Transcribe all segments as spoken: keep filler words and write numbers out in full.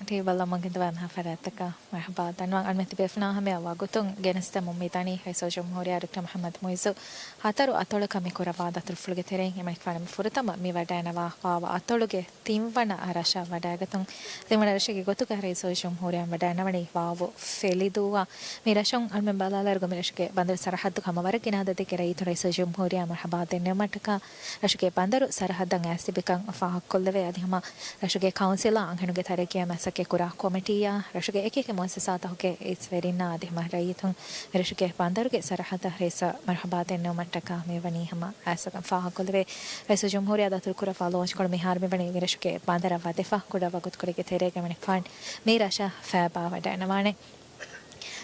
ޓީވީ ބަލަމުން ގެންދަވާ ފަރާތްތަކަށް މަރުޙަބާ ދަންނަވަން. އަންމެ ތިބޭފުޅުންނާ ހަމަޔަށް ވަގުތުން ގެނެސްދެމުން މިދަނީ ރައީސުލްޖުމްހޫރިއްޔާ ޑޮކްޓަރ މުޙައްމަދު މުޢިއްޒު ހަތަރު އަތޮޅަކަށް މި ކުރައްވާ ދަތުރުފުޅުގެ ތެރެއިން. އެމަނިކުފާނު ފުރަތަމަ މި ވަޑައިންނަވާ ވާވަ އަތޮޅުގެ ތިންވަނަ ރަށަށް ވަޑައިގަތުން. ތިންވަނަ ރަށެއްގެ ގޮތުގަ ރައީސުލްޖުމްހޫރިއްޔާ ވަޑައިންނަވަނީ ވާވު ފެލިދޫއަށް. މި ރަށުން އަޅުމެން ބަލާލާއިރުގަ މި ރަށުގެ ބަނދަރު ސަރަހައްދުގަ ހަމަ ވަރަށް ގިނަ އަދަދެއްގެ ރައްޔިތުން ރައީސުލްޖުމްހޫރިއްޔާ މަރުޙަބާ ދެންނެވުމަށްޓަކާ ރަށުގެ ބަނދަރު ސަރަހައްދަށް އައިސް ތިބިކަން ފާހަގަކޮށްލެވޭ. އަދި ހަމަ ރަށުގެ ކައުންސިލާ އަންހެނުންގެ ތަރައްގީއަށް މަސައްކަތްކުރާ ކޮމިޓީއާ، ރަށުގެ އެކިއެކި މުއައްސަސާތަކުގެ އިސްވެރިންނާ އަދި ހަމަ ރައްޔިތުން މި ރަށުގެ ބަނދަރުގެ ސަރަހައްދަށް ރައީސަށް މަރުޙަބާ ދެންނެވުމަށްޓަކާ މިވަނީ ހަމަ އައިސްތިބިކަން ފާހަގަކޮށްލެވޭ. ރައީސުލްޖުމްހޫރިއްޔާ ދަތުރުކުރައްވާ ލޯންޗްކޮޅު މިހާރު މިވަނީ މި ރަށުގެ ބަނދަރަށް ވަދެފަ ކުޑަ ވަގުތުކޮޅެއްގެ ތެރޭގަ އެމަނިކުފާނު މި ރަށަށް ފައިބާ ވަޑައިންނަވާނެ.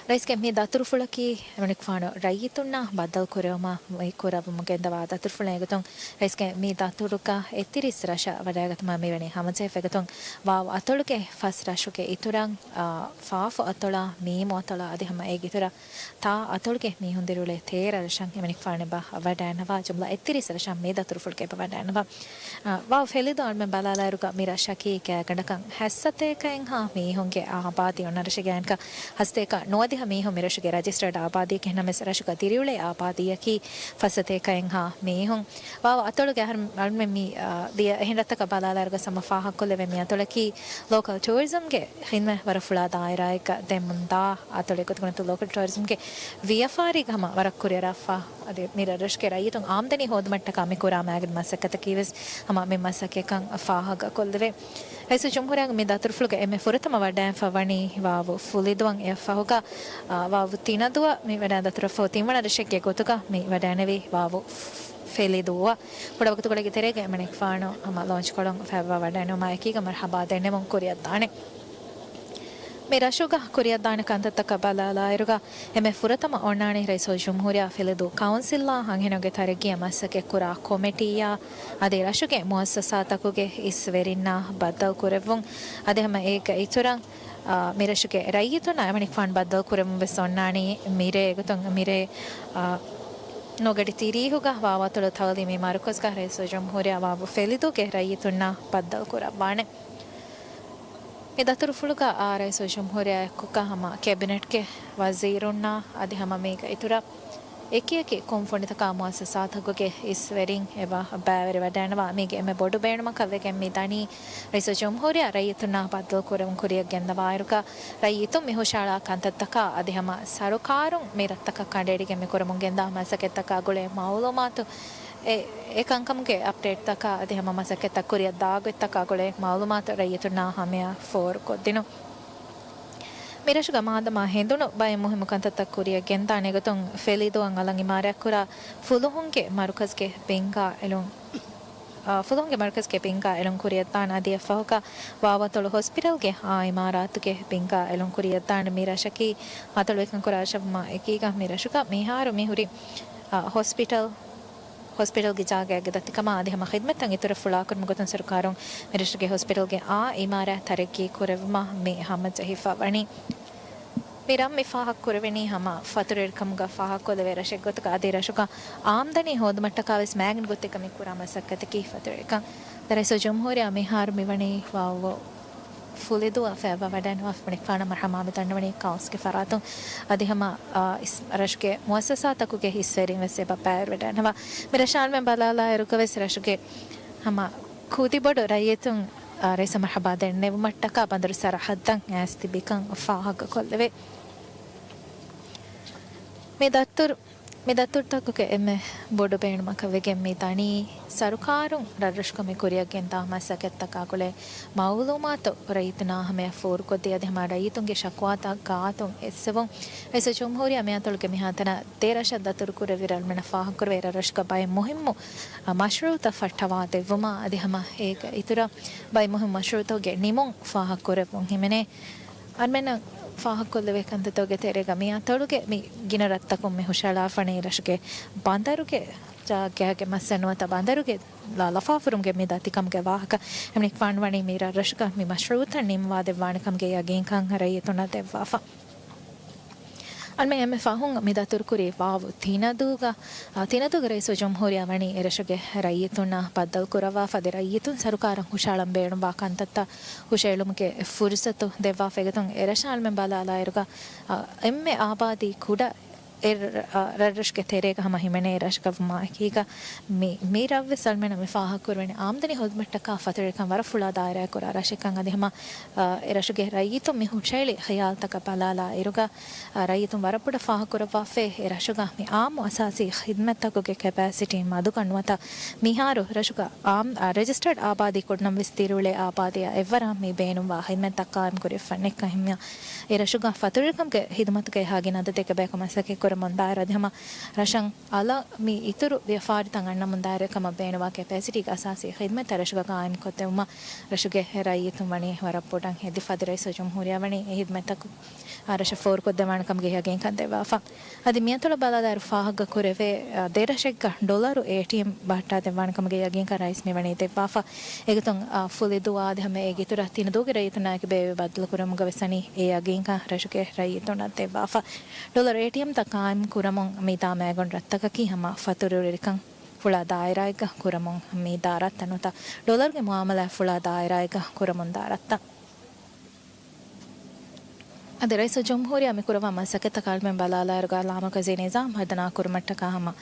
ރައީސްގެ މި ދަތުރުފުޅަކީ އެމަނިކުފާނު ރައްޔިތުންނާ ބައްދަލުކުރެވުމަށް މި ކުރައްވަމުން ގެންދަވާ ދަތުރުފުޅެއް. އެގޮތުން ރައީސްގެ މި ދަތުރުގަ އެއްތިރީސް ރަށަށް ވަޑައިގަތުމަށް މިވަނީ ހަމަޖެހިފަ. އެގޮތުން ވާވު އަތޮޅުގެ ފަސް ރަށުގެ އިތުރަށް، އާ، ފާފު އަތޮޅާ، މީމު އަތޮޅާ އަދި ހަމަ އޭގެ އިތުރަށް ތާ އަތޮޅުގެ މީހުން ދިރިއުޅޭ ތޭރަ ރަށަށް އެމަނިކުފާނު އެބަ ވަޑައިންނަވާ. ޖުމްލަ އެއްތިރީސް ރަށަށް މި ދަތުރުފުޅުގައި އެބަ ވަޑައިންނަވާ. އާ، ވާވު ފެލިދޫ އަޅުމެން ބަލާލާއިރުގަ މި ރަށަކީ ގާތްގަނޑަކަށް ހަތްސަތޭކައެއްހާ މީހުންގެ އާބާދީ އޮންނަ ރަށެއް. ގާތްގަނޑަކަށް ހަތްސަތޭކަ ނުވަދިހަ މީހުން މި ރަށުގެ ރަޖިސްޓަރޑް އާބާދީއެކޭ. ނަމަވެސް ރަށުގަ ދިރިއުޅޭ އާބާދީއަކީ ފަސްސަތޭކައެއްހާ މީހުން. ވާވު އަތޮޅުގެ އަހަރު އަޅުމެން މި، އާ، ދިޔަ އެހެން ރަށްތަކަށް ބަލާލާއިރުގަ ހަމަ ފާހަގަކޮށްލެވޭ މި އަތޮޅަކީ ލޯކަލް ޓޫރިޒަމްގެ ޚިދުމަތް ވަރަށް ފުޅާ ދާއިރާއެއްގަ ދެމުންދާ އަތޮޅެއް ގޮތުގަ ނުވަތަ ލޯކަލް ޓޫރިޒަމްގެ ވިޔަފާރީގަ ހަމަ ވަރަށް ކުރިއަރާފަ އަދި މި ރަށްރަށުގެ ރައްޔިތުން އާމްދަނީ ހޯދުމަށްޓަކާ މި ކުރާ މާގިނަ މަސައްކަތަކީ ވެސް ހަމަ މި މަސައްކަތްކަން ފާހަގަކޮށްލެވޭ. ރައީސުލްޖުމްހޫރިއްޔާގެ މި ދަތުރުފުޅުގަ އެންމެ ފުރަތަމަ ވަޑައިންފަ ވަނީ ވާވު ފުލިދޫއަށް. އެއަށްފަހުގަ، އާ، ވާވު ތިނަދޫއަށް މި ވަޑައިން ދަތުރުފަ ތިންވަނަ ރަށެއްގެ ގޮތުގަ މި ވަޑައިނެވީ ވާވު ފެލިދޫއަށް. ކުޑަ ވަގުތުކޮޅެއްގެ ތެރޭގަ އެމަނިކުފާނު ހަމަ ލޯންޗްކޮޅުން ފައިބާ ވަޑައިނުމާ އެކީގަ މަރުޙަބާ ދެންނެވުން ކުރިއަށްދާނެ. މި ރަށުގަ ކުރިއަށްދާނެ ކަންތައްތަކަށް ބަލާލާއިރުގަ، އެންމެ ފުރަތަމަ އޮންނާނީ ރައީސުލްޖުމްހޫރިއްޔާ ފެލިދޫ ކައުންސިލްއާ އަންހެނުންގެ ތަރައްގީއަށް މަސައްކަތްކުރާ ކޮމިޓީއާ އަދި ރަށުގެ މުއައްސަސާތަކުގެ އިސްވެރިންނާ ބައްދަލުކުރެއްވުން. އަދި ހަމަ އޭގެ އިތުރަށް، އާ، މި ރަށުގެ ރައްޔިތުންނާ އެމަނިކުފާނު ބައްދަލުކުރެއްވުން ވެސް އޮންނާނީ މިރޭ. އެގޮތުން މިރޭ، އާ، ނުވަގަޑި ތިރީހުގަ ވާވަތޮޅު ތައުލީމީ މަރުކަޒުގަ ރައީސުލްޖުމްހޫރިއްޔާ ވާވު ފެލިދޫގެ ރައްޔިތުންނާ ބައްދަލުކުރައްވާނެ. މި ދަތުރުފުޅުގަ އާ ރައީސުލްޖުމްހޫރިއްޔާ އެއްކޮށް ހަމަ ކެބިނެޓްގެ ވަޒީރުންނާ އަދި ހަމަ މީގެ އިތުރަށް އެކިއެކި ކުންފުނިތަކާ މުއައްސަސާތަކުގެ އިސްވެރިން އެބަ ބައިވެރިވަޑައިންނަވާ. މީގެ އެންމެ ބޮޑު ބޭނުމަކަށް ވެގެން މި ދަނީ ރައީސުލްޖުމްހޫރިއްޔާ ރައްޔިތުންނާ ބައްދަލުކުރެވުން ކުރިއަށް ގެންދަވާއިރުގަ ރައްޔިތުން މި ހުށައަޅާ ކަންތައްތަކާ އަދި ހަމަ ސަރުކާރުން މި ރަށްތަކަށް ކަނޑައެޅިގެން މި ކުރަމުން ގެންދާ މަސައްކަތްތަކާ ގުޅޭ މައުލޫމާތު އެ، އެ ކަންކަމުގެ އަޕްޑޭޓްތަކާ އަދި ހަމަ މަސައްކަތްތައް ކުރިއަށް ދާ ގޮތްތަކާ ގުޅޭ މައުލޫމާތު ރައްޔިތުންނާ ހަމަޔަށް ފޯރުކޮށްދިނުން. މިރަށުގަ މާދަމާ ހެނދުނު ބައެއް މުހިއްމު ކަންތައްތައް ކުރިއަށް ގެންދާނެ ގޮތުން ފެލިދޫއަށް އަލަށް އިމާރާތްކުރާ ފުލުހުންގެ މަރުކަޒުގެ ބިންގާ އެޅުން، އާ، ފުލުހުންގެ މަރުކަޒުގެ ބިންގާ އެޅުން ކުރިއަށްދާނެ. އަދި އެއަށްފަހުގަ ވާވަތޮޅު ހޮސްޕިޓަލްގެ އާ އިމާރާތުގެ ބިންގާ އެޅުން ކުރިއަށްދާނެ. މި ރަށަކީ އަތޮޅު އެކަންކުރާ ރަށަށްވުމާ އެކީގަ މި ރަށުގަ މިހާރު މި ހުރި، އާ، ހޮސްޕިޓަލް ހޮސްޕިޓަލްގެ ޖާގައިގެ ދަތިކަމާ އަދި ހަމަ ޚިދްމަތްތައް އިތުރަށް ފުޅާކުރުމުގެ ގޮތުން ސަރުކާރުން މިރަށުގެ ހޮސްޕިޓަލްގެ އާ އިމާރާތް ތަރައްގީ ކުރެއްވުމަށް މި ހަމަޖެހިފަ ވަނީ. މި ރަށް މި ފާހަގަކުރެވެނީ ހަމަ ފަތުރުވެރިކަމުގަ ފާހަގަކޮށްލެވޭ ރަށެއް ގޮތުގަ އަދި ރަށުގަ އާމްދަނީ ހޯދުމަށްޓަކާވެސް މާގިނަ ގޮތެއްގަ މި ކުރާ މަސައްކަތަކީ ފަތުރުވެރިކަން. ދަ ރައީސުލްޖުމްހޫރިއްޔާ މިހާރު މިވަނީ ވާވު ފުލިދޫއަށް ފައިބާ ވަޑައިންނަވާފަ އެމަނިކުފާނަށް މަރުޙަމާ މި ދަންނަވަނީ ކައުންސިލްގެ ފަރާތުން. އަދި ހަމަ، އާ، އިސް-، ރަށުގެ މުއައްސަސާތަކުގެ އިސްވެރިން ވެސް އެބަ ބައިވެރިވެޑައިންނަވާ. މި ރަށަށް އަޅުމެން ބަލާލާއިރުގަ ވެސް ރަށުގެ ހަމަ ކުދިބޮޑު ރައްޔިތުން، އާ، ރައީސަށް މަރުޙަބާ ދެންނެވުމަށްޓަކާ ބަނދަރު ސަރަހައްދަށް އައިސް ތިބިކަން ފާހަގަކޮށްލެވޭ. މި ދަތުރު މި ދަތުރުތަކުގެ އެންމެ ބޮޑު ބޭނުމަކަށް ވެގެން މި ދަނީ، ސަރުކާރުން ރަށްރަށުގަ މި ކުރިއަށް ގެންދާ މަސައްކަތްތަކާ ގުޅޭ މައުލޫމާތު ރައްޔިތުންނާ ހަމަޔަށް ފޯރުކޮށްދީ، އަދި ހަމަ ރައްޔިތުންގެ ޝަކުވާތައް ގާތުން އެއްސެވުން. ރައީސުލްޖުމްހޫރިއްޔާ މިއަތޮޅުގެ މިހާތަނަށް ދެ ރަށަށް ދަތުރުކުރެއްވި އަޅުމެންނަށް ފާހަގަކުރެވޭ ރަށްރަށުގަ ބައެއް މުހިއްމު، އަ، މަޝްރޫއުތައް ފައްޓަވާ ދެއްވުމާ، އަދި ހަމަ އޭގެ އިތުރަށް ބައެއް މުހިއްމު މަޝްރޫއުތަކުގެ ނިމުން ފާހަގަކުރެއްވުން ހިމެނޭ. އަޅުމެންނަށް ފާހަގަކޮށްލެވޭ ކަންތައްތަކުގެ ތެރޭގަ މި އަތޮޅުގެ މި ގިނަ ރަށްތަކުން މި ހުށައަޅާފަނީ ރަށުގެ ބަނދަރުގެ ޖާގައިގެ މައްސަލަ ނުވަތަ ބަނދަރުގެ ލަ-، ލަފާފުރުމުގެ މި ދަތިކަމުގެ ވާހަކަ. އެމަނިކުފާނު ވަނީ މި ރަށްރަށުގަ މި މަޝްރޫއުތައް ނިންމަވާދެއްވާނެ ކަމުގެ ޔަގީންކަން ރައްޔިތުންނަށް ދެއްވާފަ. އަޅުމެން އެންމެ ފަހުން މި ދަތުރުކުރީ ވާވު ތިނަދޫގަ، އާ، ތިނަދޫގަ ރައީސުލްޖުމްހޫރިއްޔާ ވަނީ އެރަށުގެ ރައްޔިތުންނާ ބައްދަލުކުރައްވާފަ، އަދި ރައްޔިތުން ސަރުކާރަށް ހުށައަޅަން ބޭނުންވާ ކަންތައްތައް ހުށައެޅުމުގެ ފުރުސަތު ދެއްވާފަ. އެގޮތުން އެރަށަށް އަޅުމެން ބަލާލާއިރުގަ، އާ، އެންމެ އާބާދީ ކުޑަ އެ ރަށްރަށުގެ ތެރޭގަ ހަމަ ހިމެނޭ ރަށަކަށްވުމާއެކީގަ، މި، މި ރަށްވެސް އަޅުމެންނަށް މި ފާހަގަކުރެވެނީ އާމްދަނީ ހުރުމަށްޓަކާ ފަތުރުވެރިކަން ވަރަށް ފުޅާ ދާއިރާއެއް ކުރާ ރަށެއްކަން. އަދި ހަމަ، އާ، އެ ރަށުގެ ރައްޔިތުން މި ހުށައެޅި ޚިޔާލުތަކަށް ބަލާލާ އިރުގަ، އާ، ރައްޔިތުން ވަރަށް ބޮޑަށް ފާހަގަކުރައްވާފައި އެ ރަށުގަ މި އާއްމު އަސާސީ ޚިދްމަތްތަކުގެ ކެޕޭސިޓީ މަދުކަން ނުވަތަ މިހާރު ރަށުގަ އާމް، އާ، ރެޖިސްޓަރޑް އާބާދީ ކުޑަނަމަވެސް ދިރިއުޅޭ އާބާދީއާ އެއްވަރަށް މި ބޭނުންވާ ޚިދްމަތްތައް ޤާއިމްކުރެވިފަ ނެތްކަން ހިމެނޭ. އެ ރަށުގަ ފަތުރުވެރިކަމުގެ ޚިދުމަތުގައި ހަގީ ނަދަދޭކަ ބަޔަކު މަސައްކަތްކުރަމުން ދާއިރު އަދި ހަމަ ރަށަށް އަލަށް މި އިތުރު ވިޔަފާރިތައް އަންނަމުން ދާއިރު އެކަމަށް ބޭނުންވާ ކެޕޭސިޓީގެ އަސާސީ ޚިދުމަތްތައް ރަށުގަ ޤާއިމްކޮށްދެވުމަށް ރަށުގެ ރައްޔިތުން ވަނީ ވަރަށް ބޮޑަށް ހެދިފަ. އަދި ރައީސުލްޖުމްހޫރިއްޔާ ވަނީ އެ ޚިދުމަތްތަކު އާ، ރަށަށް ފޯރުކޮށްދެއްވާނެ ކަމުގެ ޔަގީންކަން ދެއްވާފަ. އަދި މިއަތޮޅަށް ބަލާލާއިރު ފާހަގަކުރެވޭ، އާ، ދެ ރަށެއްގަ ޑޮލަރު އޭޓީއެމް ބަހައްޓާދެއްވާނެ ކަމުގެ ޔަގީންކަން ރައީސް މިވަނީ ދެއްވާފަ. އެގޮތުން، އާ، ފުލިދޫ އާދެ ހަމަ އޭގެ އިތުރަށް ތިނަދޫގެ ރައްޔިތުންނާއެކު ބޭއްވި ބައްދަލުކުރުމުގަ ވެސް ވަނީ އެ ޔަގީންކަން ރަށުގެ ރައްޔިތުންނަށް ދެއްވާފަ. ޑޮލަރު އޭޓީއެމްތައް ޤާއިމް ކުރަމުން މިދާ މައިގަނޑު ރަށްތަކަކީ ހަމަ ފަތުރުވެރިކަން ފުޅާ ދާއިރާއެއްގަ ކުރަމުން މި ދާ ރަށްތައް ނުވަތަ ޑޮލަރުގެ މުއާމަލާތް ފުޅާ ދާއިރާއެއްގަ ކުރަމުން ދާ ރަށްތައް. އަދި ރައީސުލްޖުމްހޫރިއްޔާ މި ކުރައްވާ މަސައްކަތްތަކަށް އަޅުމެން ބަލާލާއިރުގަ ލާމަރުކަޒީ ނިޒާމް ހަދަނާ ކުރުމަށްޓަކާ ހަމަ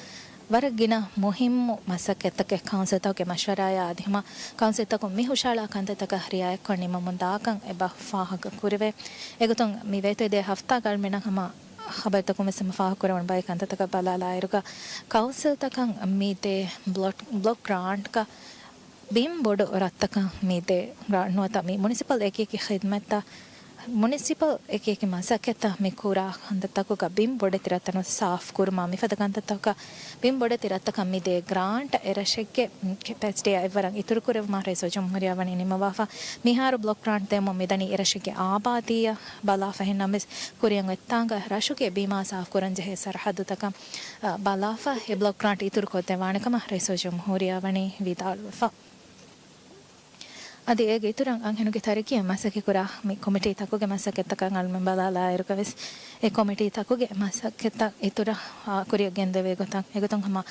ވަރަށް ގިނަ މުހިއްމު މަސައްކަތްތަކެއް ކައުންސިލްތަކުގެ މަޝްވަރާއާ އަދި ހަމަ ކައުންސިލްތަކުން މި ހުށައަޅާ ކަންތައްތަކަށް ރިއާޔަތްކޮށް ނިމަމުން ދާކަން އެބަ ފާހަގަ ކުރެވޭ. އެގޮތުން މި ވޭތުވެދިޔަ ހަފްތާގަ އަޅުމެންނަށް ހަމަ ޚަބަރުތަކުން ވެސް ހަމަ ފާހަގަކުރެވުނު ބައެއް ކަންތައްތަކަށް ބަލާލާއިރުގަ ކައުންސިލްތަކަށް މި ދޭ ބްލޮކް، ބްލޮކް ގްރާންޓްގަ ބިން ބޮޑު ރަށްތަކަށް މި ދޭ ގްރާންޓް ނުވަތަ މި މުނިސިޕަލް އެކި އެކި ޚިދްމަތްތައް، މުނިސިޕަލް އެކި އެކި މަސައްކަތްތައް މި ކުރާ ކަންތައްތަކުގަ ބިން ބޮޑެތި ރަށްތައް ސާފް ކުރުމާ މިފަދަ ކަންތައްތަކަށް ބިން ބޮޑެތި ރަށްތަކަށް މި ދޭ ގްރާންޓް އެރަށެއްގެ ކެޕޭސިޓީއާ އެއްވަރަށް އިތުރުކުރެއްވުމަށް ރައީސުލްޖުމްހޫރިއްޔާ ވަނީ ނިންމަވާފަ. މިހާރު ބްލޮކް ގްރާންޓް ދެމުން މިދަނީ އެރަށެއްގެ އާބާދީއަށް ބަލާފަ. އެހެންނަމަވެސް ކުރިއަށް އޮތްތާނގަ ރަށުގެ ބިމާ ސާފްކުރަންޖެހޭ ސަރަހައްދުތަކަށް ބަލާފަ އެ ބްލޮކް ގްރާންޓް އިތުރުކޮށްދެވާނެ ކަމަށް ރައީސުލްޖުމްހޫރިއްޔާ ވަނީ ވިދާޅުވެފަ. އަދި އޭގެ އިތުރަށް އަންހެނުންގެ ތަރައްގީއަށް މަސައްކަތްކުރާ މި ކޮމިޓީތަކުގެ މަސައްކަތްތަކަށް އަޅުމެން ބަލާލާއިރުގަވެސް އެ ކޮމިޓީތަކުގެ މަސައްކަތްތައް އިތުރަށް ކުރިއަށް ގެންދެވޭ ގޮތަށް އެގޮތުން ހަމަ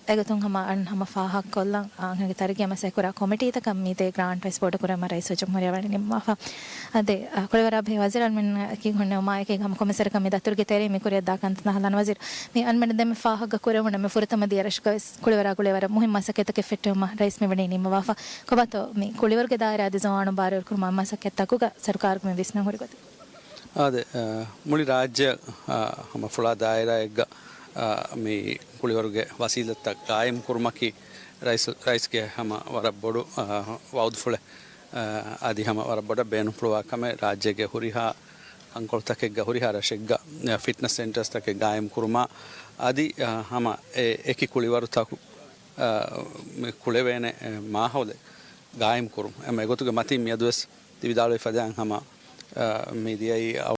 އެގޮތުން ހަމަ އަން ހަމަ ފާހަގަކޮށްލަން، އަންހެނުންގެ ތަރައްގީއަށް މަސައްކަތްކުރާ ކޮމިޓީތަކަށް މިދޭ ގްރާންޓް ވެސް ބޮޑުކުރުމަށް ރައީސުލްޖުމްހޫރިއްޔާ ވަނީ ނިންމާފަ. އަދި، އަ، ކުޅިވަރާ ބެހޭ ވަޒީރު އަޅުމެން އެކީ ހުންނެވުމާއެކީ ހަމަ ކޮންމެސް ވަރަކަށް މި ދަތުރުގެ ތެރެއިން މި ކުރިއަށްދާ ކަންތައް ނަހަލަން. ވަޒީރު، މި އަންމެނަށް ދެންމެ ފާހަގަ ކުރެވުނު މި ފުރަތަމަ ދިޔަ ރަށުގަވެސް ކުޅިވަރާ ގުޅޭ ވަރަށް މުހިންމު މަސައްކަތްތަކެއް ފެއްޓެވުމަށް ރައީސް މިވަނީ ނިންމަވާފަ. ކޮބާތޯ މި ކުޅިވަރުގެ ދާއިރާ އަދި ޒުވާނުން ބާރުއެރުކުރުމަށް މަސައްކަތްތަކުގަ ސަރުކާރުގެ މި ވިސްނަން ހުރި ގޮތެއް؟ އާދެ، އަ، މުޅި ރާއްޖެ، އަ، ހަމަ ފުޅާ ދާއިރާއެއްގަ، އަ، މި ކުޅިވަރުގެ ވަސީލަތްތައް ގާއިމް ކުރުމަކީ ރައީސް، ރައީސްގެ ހަމަ ވަރަށް ބޮޑު، އަ، ވައުދުފުޅެއް، އަ، އަދި ހަމަ ވަރަށް ބޮޑަށް ބޭނުންފުޅުވާ ކަމެއް ރާއްޖޭގެ ހުރިހާ ކަންކޮޅުތަކެއްގަ ހުރިހާ ރަށެއްގަ، އަ، ފިޓްނަސް ސެންޓަރސްތަކެއް ގާއިމް ކުރުމާ އަދި، އަ، ހަމަ އެ އެކި ކުޅިވަރުތަކު، އަ، މި ކުޅެވޭނެ، އެ، މާހައުލެއް ގާއިމް ކުރުން. އެމަ އެގޮތުގެ މަތީން މިއަދުވެސް ތި ވިދާޅުވި ފަދައިން ހަމަ، އަ، މި ދިޔައީ